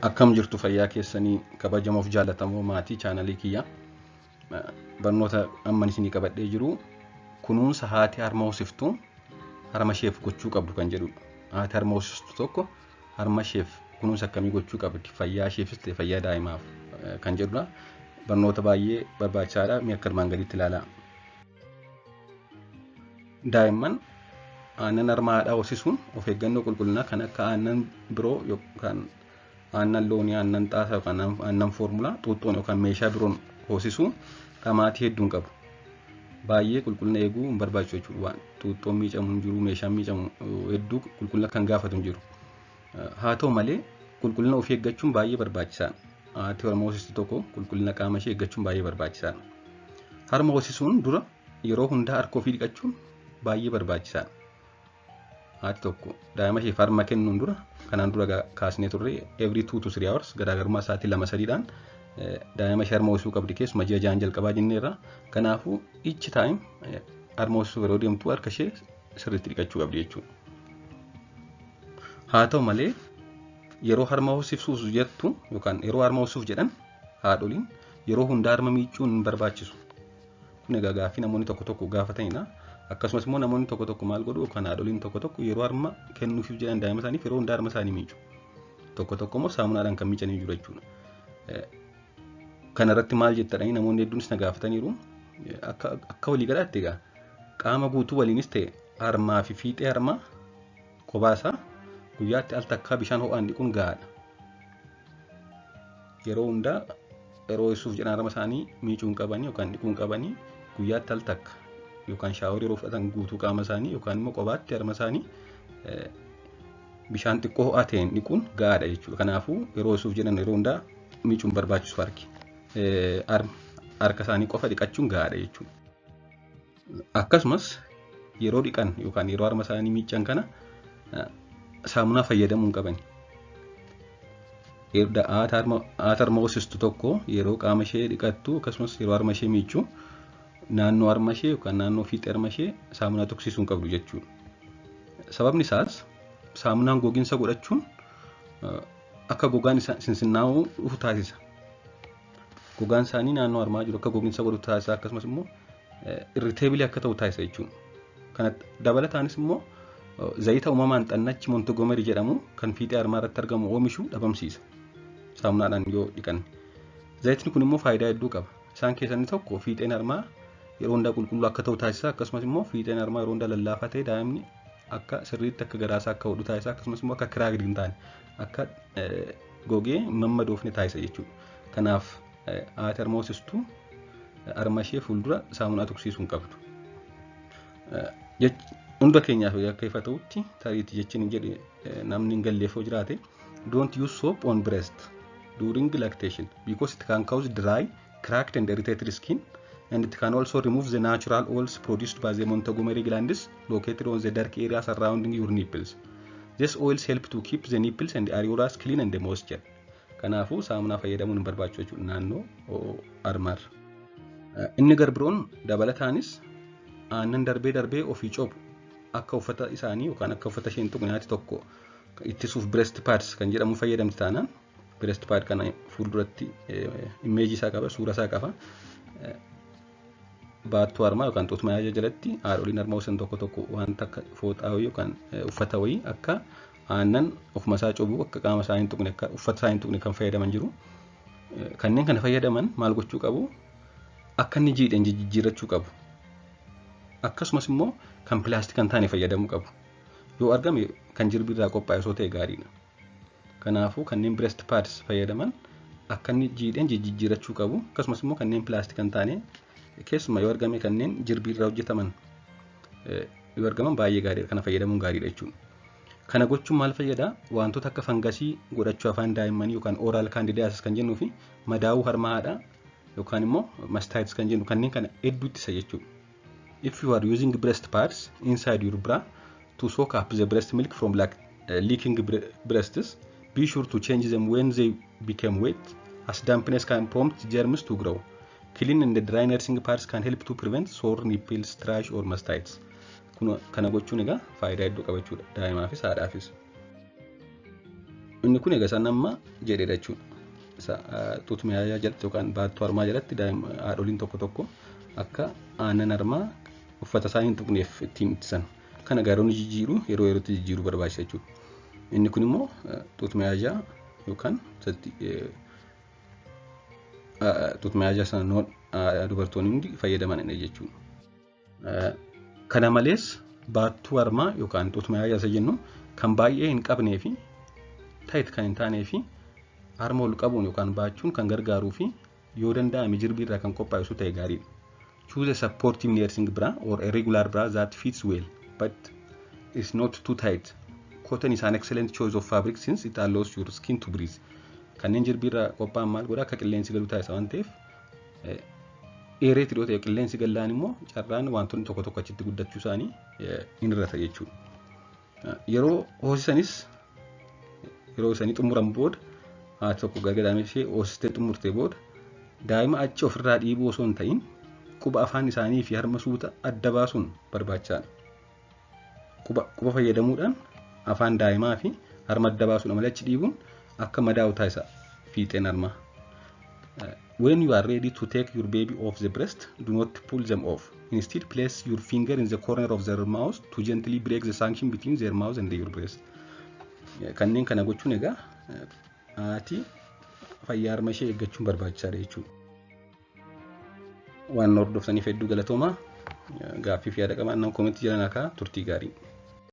Akkam jirtu fayyaa keessanii kabajamoof jaallatamoo maatii chaanalii kiyya. Barnoota amman isinii qabadhee jiru kunuunsa haati harma hoosiftu harma isheef gochuu qabdu kan jedhudha. Haati harma hoosiftu tokko harma isheef kunuunsa akkamii gochuu qabdi, fayyaa isheefis ta'e fayyaa daa'imaaf kan jedhudha. Barnoota baay'ee barbaachisaadha. Mee akka armaan gadiitti ilaalaa. Daa'imman aannan harma haadhaa hoosisuun of eeggannoo qulqullinaa kan akka aannan biroo yookaan aannan loonii, aannan xaasaa yookaan aannan foormulaa, xuuxxoon yookaan meeshaa biroon hoosisuu dhamaatii hedduun qabu. Baay'ee qulqullina eeguu hin barbaachisu jechuudha. Waan xuuxxoon miicamu hin jiru, meeshaan miicamu hedduu qulqullina kan gaafatu hin jiru. Haa ta'u malee, qulqullina ofii eeggachuun baay'ee barbaachisaadha. Haati harma hoosistu tokko qulqullina qaama ishee eeggachuun baay'ee barbaachisaadha. Harma hoosisuun dura yeroo hundaa harka ofii dhiqachuun baay'ee barbaachisaadha. Haati tokko daa'ima isheef harma kennuun dura, kanaan dura kaasnee turre, every 2 to 3 hours, garaagarummaa sa'aatii 2 sadiidhaan daa'ima ishee harma hoosisuu qabdi, keessuma ji'a 6 jalqabaa jenneerra. Kanaafuu each time harma hoosisuu yeroo deemtu harka ishee sirriitti dhiqachuu qabdi jechuudha. Haa ta'u malee, yeroo harma hoosisuuf jettu yookaan yeroo harma hoosisuuf jedhan haadholiin yeroo hundaa harma miicuun hin barbaachisu. Kun egaa gaaffii namoonni tokko tokko gaafatanidha. Akkasumas immoo namoonni tokko tokko maal godhu, yookaan haadholiin tokko tokko yeroo harma kennuufiif jedhan daa'ima isaaniif yeroo hundaa harma isaanii miicu. Tokko tokko immoo saamunaadhaan kan miicanii jiru jechuudha. Kana irratti maal jettadhanii namoonni hedduunis na gaafataniiru. Akka waliigalaatti egaa qaama guutuu waliinis ta'e harmaa fi fiixee harmaa kophaa guyyaatti al takkaa bishaan ho'aan dhiquun gahaadha. Yeroo hundaa yeroo hoosisuuf jedhan harma isaanii miicuu hin qabanii yookaan dhiquu hin qabanii. Guyyaatti al takka yookaan shaaworii yeroo fudhatan guutuu qaama isaanii yookaan immoo kophaatti harma isaanii bishaan xiqqoo ho'aa ta'een dhiquun gahaadha jechuudha. Kanaafuu yeroo hoosisuuf jedhan yeroo hundaa miicuun barbaachisu harki. Harka isaanii qofa dhiqachuun gahaadha jechuudha. Akkasumas yeroo dhiqan yookaan yeroo harma isaanii miiccan kana saamunaa fayyadamuu hin qaban. Haati harma hoosistu tokko yeroo qaama ishee dhiqattu, akkasumas yeroo harma ishee miiccu, naannoo harma ishee yookaan naannoo fiixee harma ishee saamunaa tuqsiisuu hin qabdu jechuudha. Sababni isaas saamunaan gogiinsa godhachuun akka gogaan sinsinnaa'uu dhufu taasisa. Gogaan isaanii naannoo harmaa jiru akka gogiinsa godhu taasisa, akkasumas immoo irritable akka ta'u taasisa jechuudha. Kana dabalataanis immoo zayita uumamaan xannachi Montgomery jedhamu kan fiixee harmaa irratti argamu oomishu dhabamsiisa. Saamunaadhaan yoo dhiqanne. Zayitni kun immoo faayidaa hedduu qaba. Isaan keessaa inni tokko fiixeen harmaa yeroo hundaa qulqulluu akka ta'u taasisa, akkasumas immoo fiixeen harmaa yeroo hundaa lallaafaa ta'e daa'imni akka sirriitti akka garaasaa akka hodhu taasisa, akkasumas immoo akka cracked hin taane, akka gogee mammadoofne taasisa jechuudha. Kanaaf haati harma hoosistuu harma ishee fuuldura saamunaa tuqsiisuu hin qabdu. Hunda keenyaaf akka ifa ta'utti, tariitii jechi hin jedhe namni hin galleef yoo jiraate, don't use soap on breast during lactation because it can cause dry, cracked and irritated skin, and it can also remove the natural oils produced by the Montgomery glands located on the dark area surrounding your nipples. These oils help to keep the nipples and areolas clean and moisture. Kanaafuu saamunaa fayyadamuun hin barbaachisu jechuudha naannoo harmaarra. Inni garbiroon dabalataanis aannan darbee darbee ofii cobu akka uffata isaanii yookaan akka uffata isheen tuqne haati tokko ittisuuf breast pads kan jedhamu fayyadamti taanaan, breast pad kana fuulduratti imeejii isaa qaba, suura isaa qaba. Baattuu harmaa yookaan xuut mayaa jalatti haadholiin harma hoosisan tokko tokko wanta akka fooxaa wayii yookaan uffata wayii akka aannan ofuma isaa cobu, akka qaama isaa hin tuqne, akka uffata isaa hin tuqne kan fayyadaman jiru. Kanneen kana fayyadaman maal gochuu qabu? Akka inni jiidheen jijjiirrachuu qabu. Akkasumas immoo kan pilaastika hin taane fayyadamuu qabu. Yoo argame kan jirbii irraa qophaa'e osoo ta'e gaariidha. Kanaafuu kanneen breast pads fayyadaman akka inni jiidheen jijjiirrachuu qabu. Akkasumas immoo kanneen pilaastika hin taane, keessumaa yoo argame kanneen jirbii irraa hojjetaman yoo argaman baay'ee gaariidha. Kana fayyadamuun gaariidha jechuudha. Kana gochuun maal fayyada? Wantoota akka fangasii godhachuu afaan daa'immanii yookaan oral candidiasis kan jennuu fi madaa'uu harma haadhaa yookaan immoo mastitis kan jennu kanneen kana hedduu ittisa jechuudha. If you are using breast pads inside your bra to soak up the breast milk from like, leaking breasts, be sure to change them when they become wet, as dampness can prompt germs to grow. Clean and dry nursing pads can help to prevent sore nipples, thrush or mastitis. Kana gochuun egaa faayidaa hedduu qaba jechuudha, daa'imaafis haadhaafis. Inni kun egaa isaan amma jedheedha jechuudha. Isa ጡት መያዣ jalatti yookaan baattuu harmaa jalatti haadholiin tokko tokko akka aannan harmaa uffata isaanii hin tuqneef ittiin ittisan. Kana gaaronni jijjiiruu yeroo yerootti jijjiiruu barbaachisa jechuudha. Inni kun immoo ጡት መያዣ yookaan ጡት መያዣ sana dubartoonni hundi fayyadamanidha jechuudha. Kana malees baattuu harmaa yookaan ጡት መያዣ isa jennu kan baay'ee hin qabnee fi tight kan hin taanee fi harma ol qabuun yookaan baachuun kan gargaaruu fi yoo danda'ame jirbii irraa kan qophaa'e osoo ta'e gaariidha. Choose a supportive nursing bra or a regular bra that fits well but is not too tight. Cotton is an excellent choice of fabric since it allows your skin to breathe. Kanneen jirbii irraa qophaa'an maal godha, akka qilleensi galu taasisa waan ta'eef, dheereetti yoo ta'e qilleensi gallaan immoo carraan wantoonni tokko tokko achitti guddachuu isaanii hin hir'ata jechuudha. Yeroo hoosisanis, yeroo isanii xumuran booda, haati tokko gargadaamee ishee hoosistee xumurtee booda, daa'ima achi ofirraa dhiibuu osoo hin ta'in quba afaan isaanii fi harma suuta adda baasuun barbaachisaadha. Quba fayyadamuudhaan afaan daa'imaa fi harma adda baasuudha malee achi dhiibuun akka madaa'u taasisa fiixeen harmaa. When you are ready to take your baby off the breast, do not pull them off. Instead, place your finger in the corner of their mouth to gently break the suction between their mouth and your breast. Kanneen kana gochuun egaa haati fayyaa harma ishee eeggachuun barbaachisaadha jechuudha. Waan hordoftaniif hedduu galatoomaa. Gaaffii fi yaada qabaannaan commentii jala naa kaa'aa. Turtii gaarii.